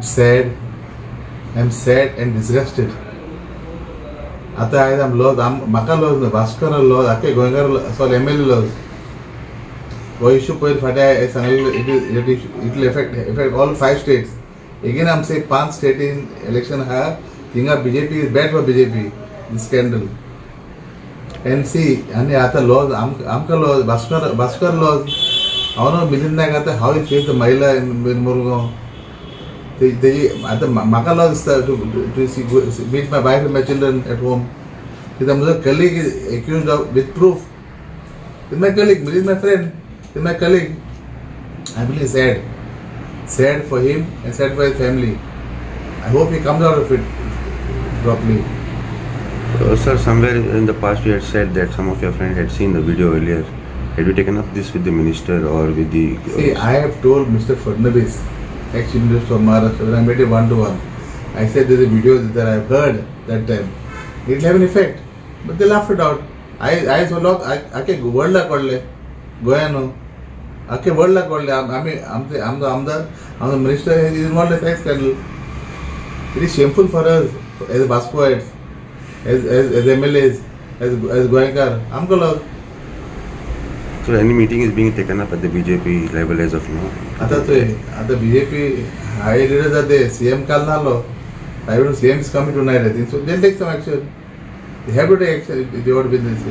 Sad, I am sad and disgusted. आतां आयज आम लॉज, आम म्हाका लॉज न्हू, भास्कर लॉज, आख्खे गोंयकार, सॉरी, एमएलए लॉज. हो इशू पयर फाटीं सांगलेलो, it will affect all five states. Again आमचे पांच स्टेटीन इलेक्शन आहा, थिंगा BJP is bad for BJP, this scandal. And see, आनी आतां लॉज, आमकां लॉज, भास्कर, भास्कर लॉज. हांव न्हू मिलिंद नायक आतां how he face the महिला इन मुरगांव. तेजी आतां म्हाका लॉज दिसता to see meet my wife and my children at home. कित्याक म्हजो colleague is accused of with proof with my colleague. Milind, my friend, with my colleague. I really sad, sad for him and sad for his family. I hope he comes out of it properly. Sir, somewhere in the past you had said that some of your friends had seen the video earlier. Had you taken up this with the minister or with the? See, I have told Mr. Fadnavis, ex-Chief Minister of Maharashtra, when I met him one to one, I said there's a video that I've heard that time. It will have an effect. But they laughed it out. I so लोक आखे वर्ल्डाक कळ्ळें, गोंयान न्हू, आखे वर्ल्डाक कळ्ळें. आमी आमचे आमचो आमदार, आमचो minister is involved in sex scandal. It is shameful for us as Vascoites, as MLAs, as गोंयकार. आमकां lodge. So any meeting is being taken up at the BJP level as of now? आतां चोय, आतां BJP हाय leader जाते, CM काल नालो. I don't, CM is coming tonight, I think so. They take some action. They have to take action if they want win this.